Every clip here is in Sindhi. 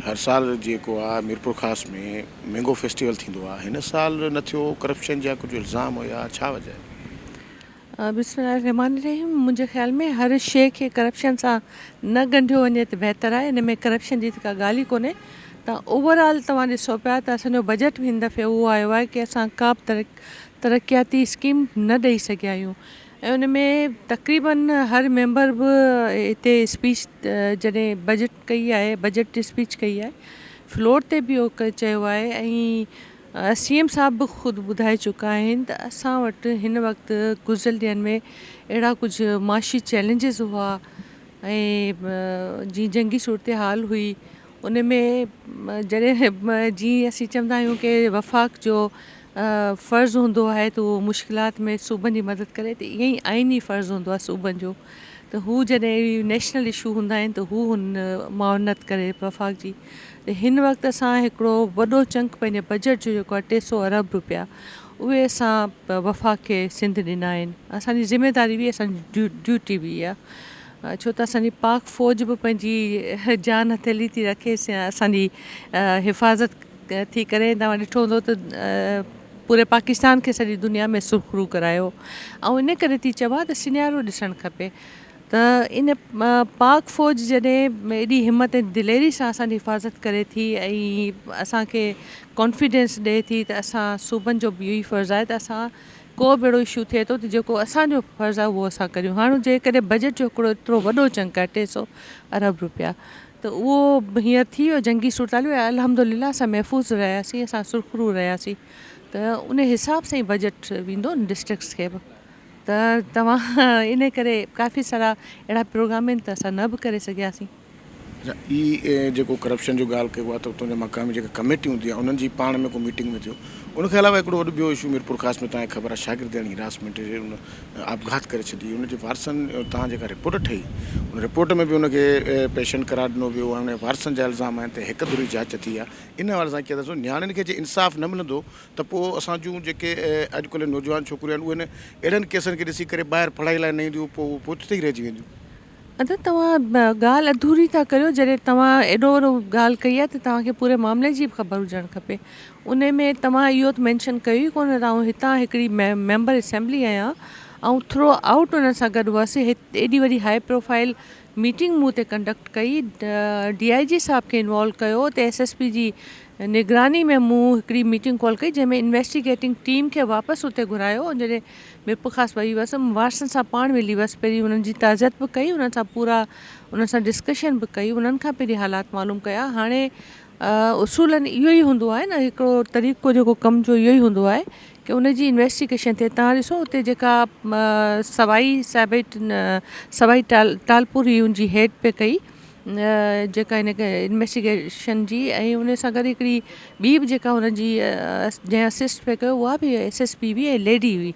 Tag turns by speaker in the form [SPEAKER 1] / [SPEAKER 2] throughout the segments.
[SPEAKER 1] هر سال جيڪو آ ميرپورخاص ۾ مينگو فيسٽيول ٿيندو آ هن سال نه ٿيو ڪرپشن جا ڪجهه الزام هيا ڇا وجه آهي؟
[SPEAKER 2] بسم الله الرحمٰن الرحيم منهنجي خيال ۾ هر شيء کي ڪرپشن سان نه ڳنڍيو وڃي ته بهتر آهي ان ۾ ڪرپشن جي ته ڪا ڳالهه ئي ڪونهي ته اوور آل توهان ڏسو پيا ته اسان جو بجيٽ به هن دفعي اهو آيو آهي ڪي اسان ڪا به ترقياتي اسڪيم نه ڏئي سگهيا آهيون ۽ ان ۾ تقريبن هر ميمبر به هتي اسپيچ جڏهن بجيٽ ڪئي آهي بجيٽ اسپيچ ڪئي آهي فلور تي به اهو چيو آهي ۽ سي ايم صاحب به خود ٻڌائي چڪا آهن ته اسان وٽ هن وقت گذريل ڏينهن ۾ اهڙا ڪجهه معاشي چئلينجز هئا ۽ جي جنگي صورتحال هئي ان ۾ جڏهن جيئن اسين چوندا آهيون ڪي وفاق جو فرض هوندو آهي ته اهو مشڪلات ۾ صوبن جي مدد ڪري ته ائين ئي آئيني فرض هوندو آهي صوبن جو ته هو جڏهن نيشنل اشو هوندا آهن ته هو هن معاونت ڪري وفاق جي ته هن وقت اسان هڪڙو وڏو چنڪ پنهنجي بجيٽ جو جيڪو آهي 300 ارب روپيا اهي اسان وفاق کي سنڌ ڏنا آهن اسان جي ذميداري به اسان جي ڊيوٽي به آهي ڇو ته اسان جي پاڪ فوج به پنهنجي جان هٿيلي ٿي رکي اسان جي حفاظت ٿي ڪري توهان ڏٺو هوندو ته پوري پاڪستان کي سڄي دنيا ۾ سرخرو ڪرايو آئون ان ڪري ٿي چوان ته سنيارو ڏسڻ کپي ته ان پاڪ فوج جڏهن ايڏي همت ۽ دليري سان اسان جي حفاظت ڪري ٿي ۽ اسان کي ڪانفيڊنس ڏئي ٿي ته اسان صوبن جو به اهو ئي فرض آهي ته اسان ڪو به اهڙو اشو ٿئي ٿو ته جيڪو اسان جو فرض آهي اهو اسان ڪريون هاڻ جيڪڏهن بجيٽ جو هڪڙو ايترو وڏو چنڪ آهي 300 ارب روپيا ته اهو هينئر ٿي ويو جنگي صورتحال ۾ الحمد لله اسان محفوظ رهياسين اسان سرخرو رهياسين ته ان حساب سان ئي بجيٽ ويندو نه ڊسٽرڪٽس کي به ته توهان ان ڪري ڪافي سارا اهڙا پروگرام آهن ته اسان نه به ڪري سگهياسين.
[SPEAKER 1] اڇا هي جيڪو ڪرپشن جو ڳالهه ڪئي اها ته اتان جا مقامي جيڪا ڪميٽي هوندي آهي انهن جي پاڻ ۾ ڪو ميٽنگ ۾ ٿيو ان کان علاوه هڪڙو وڏو ٻيو اشو ميرپورخاص ۾ توهان کي خبر آهي شاگردياڻي هراسمينٽ جي ان آپگهات ڪري ڇڏي ان جي وارثن تان جيڪا رپورٽ ٺهي ان رپورٽ ۾ به ان کي پيشنٽ قرار ڏنو ويو ۽ ان جي وارثن جا الزام آهن ته هڪ ڌري جاچ ٿي آهي ان حوالي سان ڪيئن ٿا نياڻين کي جي انصاف نه ملندو ته پوء اسان جون جيڪي اڄڪلهه نوجوان ڇوڪريون آهن اهي اهڙن ڪيسن کي ڏسي ڪري ٻاهر پڙهائي لاء نه اينديون پوء اهي پوئتي ئي رهجي وينديون.
[SPEAKER 2] ادا توهان ڳالهه اڌوري ٿا ڪريو جڏهن توهان ايڏو وڏو ڳالهه ڪئي آهي ته توهان کي پوري معاملي جي به خبر هجڻ کپي انهي ۾ توهان اهو ته مينشن ڪيو ئي ڪونه ته آئون هتان هڪڙي ميمبر اسيمبلي آهيان آئون ٿرو آئوٽ انهن سان گڏ هئس ايڏي وڏي هائي پروفائل ميٽنگ مون اتي ڪنڊڪٽ ڪئي ڊي I جي صاحب کي انوالو ڪيو اتي ايس ايس پي جي نگراني ۾ مون هڪڙي ميٽنگ ڪال ڪئي جنهن ۾ انويسٽيگيٽنگ ٽيم کي واپس اتي گهرايو جڏهن ميرپورخاص وئي هئس وارثن سان پاڻ ملي هئس پهرين انهن جي تعزيت به ڪئي انهن سان پورا انهن سان ڊسڪشن به ڪئي انهن کان پهرين حالات معلوم ڪيا هاڻي اصولن اهو ئي هوندو آهي نه هڪڙو طريقو جيڪو ڪم جو اهو ئي هوندو آهي ڪي ان جي انويسٽيگيشن ٿئي تان ڏسو اتي جيڪا سوائي صاحب سوائي ٽالپور هئي ان جي هيڊ پئي ڪئي جيڪا هن انويسٽيگيشن جي ۽ ان سان گڏ هڪڙي ٻي به جيڪا هن جي جنهن اسسٽ پئي ڪيو اها به ايس ايس پي هئي ۽ ليڊي هئي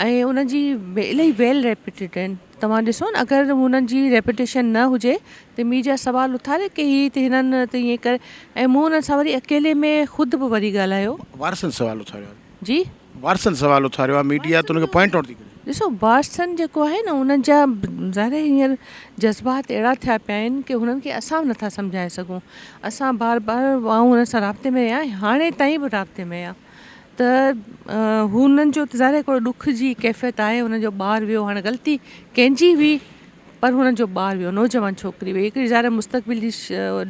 [SPEAKER 2] ۽ ان جي الاهي ويل ريپوٽيڊ آهن توهان ڏسو نه اگر هنن جي ريپوٽيشن نه هجي ته ميڊيا سوال اٿاري ڪي هي ته هنن ته ائين ڪري ۽ مون هنن سان وري اڪيلي ۾ خود به وري ڳالهايو.
[SPEAKER 1] وارثن سوال اٿاريو آهي.
[SPEAKER 2] جي.
[SPEAKER 1] وارثن سوال اٿاريو آهي ميڊيا ته ان کي پوائنٽ آئوٽ ٿي ڪري.
[SPEAKER 2] ڏسو وارثن جيڪو آهي نه انهن جا ظاهر آهي هينئر جذبات اهڙا ٿيا پيا آهن ڪي هنن کي اسان به نٿا سمجهائي سگهون اسان بار بار آئون هنن سان رابطي ۾ آهيان هاڻي تائين به رابطي ۾ آهيان ته هنن جو ته ظاهر آهي هڪڙو ڏک جي ڪيفيت آهي هنن جو ٻار ويو هاڻي غلطي ڪنهن جي هئي پر هنن جو ٻار ويو نوجوان ڇوڪري وئي هڪڙي ظاهر آهي مستقبل جي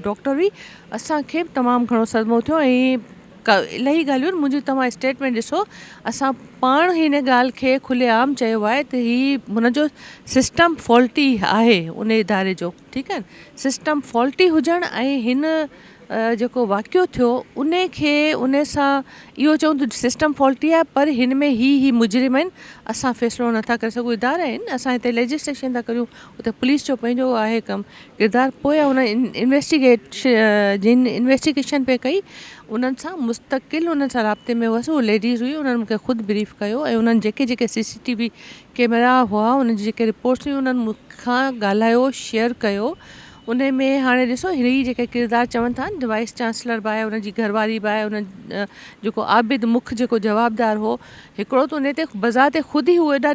[SPEAKER 2] ڊاڪٽر هئي اسان کي به تمام گهڻو صدمو ٿيو ۽ الاهي ڳالهيون آهن منهنجي توهان اسٽيٽمينٽ ڏسو اسان پاڻ هن ڳالهه کي کلي عام چيو آهي ته هي هن جو سسٽم فالٽي آهي ان اداري جو ٺيڪ آهي سسٽم فالٽي هجڻ ۽ هن جيڪو واقعو ٿيو ان کي ان سان اهو چئون ته سسٽم فالٽي آهي پر هن ۾ هي هي مجرم آهن اسان فيصلو نٿا ڪري سگهون ادارا آهن اسان هتي ليجسليشن ٿا ڪريون اتي پوليس جو پنهنجو آهي ڪم ڪردار پوء ان انويسٽيگيٽ جن انويسٽيگيشن پئي ڪئي انهن سان مستقل انهن سان رابطي ۾ هئس هو ليڊيز هئي انهن مونکي خود بريف ڪيو ۽ انهن جيڪي جيڪي سي سي ٽي وي ڪيمرا هئا انهن جي جيڪي رپورٽس هيون انهن مون کان ڳالهايو شيئر ڪيو. ان ۾ هاڻي ڏسو هي جيڪي ڪردار چون ٿا نه وائيس چانسلر به آهي ان جي گهر واري به آهي ان جيڪو عابد مک جيڪو جوابدار هو هڪڙو ته ان تي بذات خود ئي هو ايڏا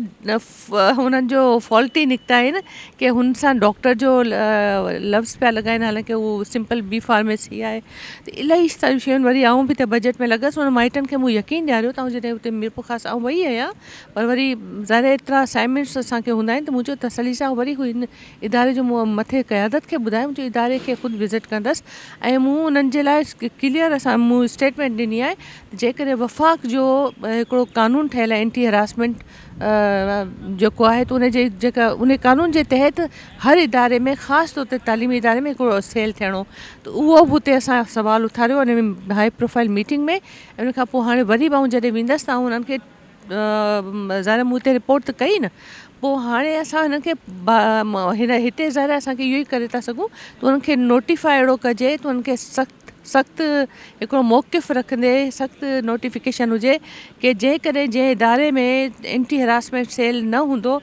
[SPEAKER 2] هنن جو فالٽي نڪتا آهن ڪي هن سان ڊاڪٽر جو لفظ پيا لڳائن حالانڪه هو سمپل بي فارميسي آهي ته الاهي ساريون شيون وري آئون به ته بجيٽ ۾ لڳس ان مائٽن کي مون يقين ڏياريو ته آئون جڏهن اتي ميرپورخاص آئون وئي آهيان پر وري ظاهر ايترا اسائنمينٽس اسان کي هوندا آهن ته مون چيو تسلي سان وري هن اداري جو مون مٿي قيادت کي ٻڌايو جو اداري کي خود وزٽ ڪندس ۽ مون انهن جي لاء ڪليئر اسان مون اسٽيٽمينٽ ڏني آهي ته جيڪڏهن وفاق جو هڪڙو قانون ٺهيل آهي اينٽي هراسمينٽ جيڪو آهي ته ان جي جيڪا ان قانون جي تحت هر اداري ۾ خاص طور تي تعليمي اداري ۾ هڪڙو سيل ٿيڻو ته اهو به اتي اسان سوال اٿاريو ان ۾ هائي پروفائل ميٽنگ ۾ ان کان پوء هاڻي وري به آئون جڏهن ويندس ته آئون انهن کي ظاهر مون هتي رپورٽ ته ڪئي نه پوء هاڻي اسان هنن کي هن هتي ظاهر اسان کي اهو ئي ڪري ٿا سگهون ته انهن کي نوٽيفائي اهڙو ڪجي ته انهن کي سخت سخت هڪڙو موقف رکندي سخت نوٽيفڪيشن هجي ڪي جيڪڏهن جنهن اداري ۾ اينٽي هراسمينٽ سيل نه هوندو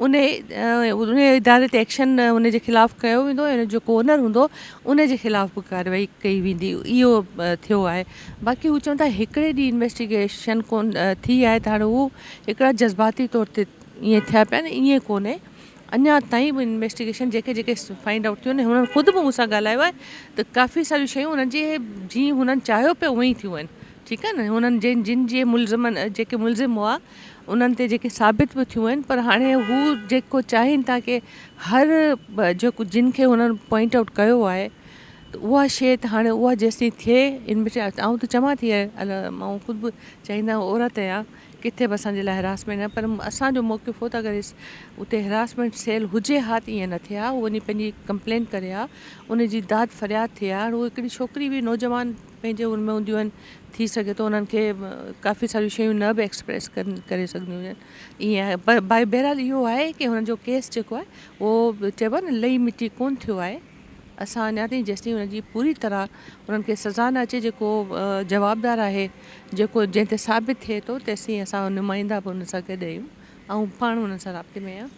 [SPEAKER 2] ان ان اداري تي ايڪشن ان جي خلاف ڪيو ويندو ۽ ان جو جيڪو اونر هوندو ان جي خلاف به ڪارروائي ڪئي ويندي اهو ٿيو آهي باقي هو چون ٿا هڪڙي ڏينهن انويسٽيگيشن ڪون ٿي آهي ته هاڻي هو هڪڙا جذباتي طور تي ائين ٿيا پيا آهن ائين ڪونهي اڃا تائين به انويسٽيگيشن جيڪي جيڪي فائنڊ آئوٽ ٿيون آهن هنن خود به مون سان ڳالهايو آهي ته ڪافي ساريون شيون هنن جي جيئن هنن چاهيو پيو اونئن ئي ٿيون آهن ٺيڪ آهي نه هنن جن جن جي ملزمن جيڪي ملزم هئا انهن تي جيڪي ثابت به ٿيون آهن پر هاڻي هو جيڪو چاهين ٿا ڪي هر جيڪو جن کي هنن پوائنٽ آئوٽ ڪيو آهي ته اها شيء ته هاڻي اها جيستائين ٿئي ان ۾ آئون ته چوان ٿي آئون خود به چاهيندا عورت آهيان ڪٿي به اسان جي لاء هراسمينٽ نه پر اسان جو موقف هو ته اگر اتي هراسمينٽ سيل هجي ها ته ائين نه ٿئي ها هو وڃي پنهنجي ڪمپلين ڪري ها ان جي داد فرياد ٿئي ها هو هڪڙي ڇوڪري به نوجوان پنهنجي ان ۾ هونديون آهن ٿي سگهي ٿو انهن کي ڪافي ساريون شيون نه به ايڪسپريس ڪري سگهنديون هجن ائين آهي پر بهرحال اهو آهي ڪي هنن جو ڪيس جيڪو آهي اهو چئبو آهي نه لئي مٽي ڪونه ٿيو آهي اسان اڃا تائين جيستائين انهن جي پوري طرح انهن کي سزا نه اچي جيڪو جوابدار آهي جيڪو جنهن تي ثابت ٿئي ٿو تيسين اسان نمائندا به انهن سان گڏ آهيون آئون پاڻ انهن سان رابطي ۾ آهيان.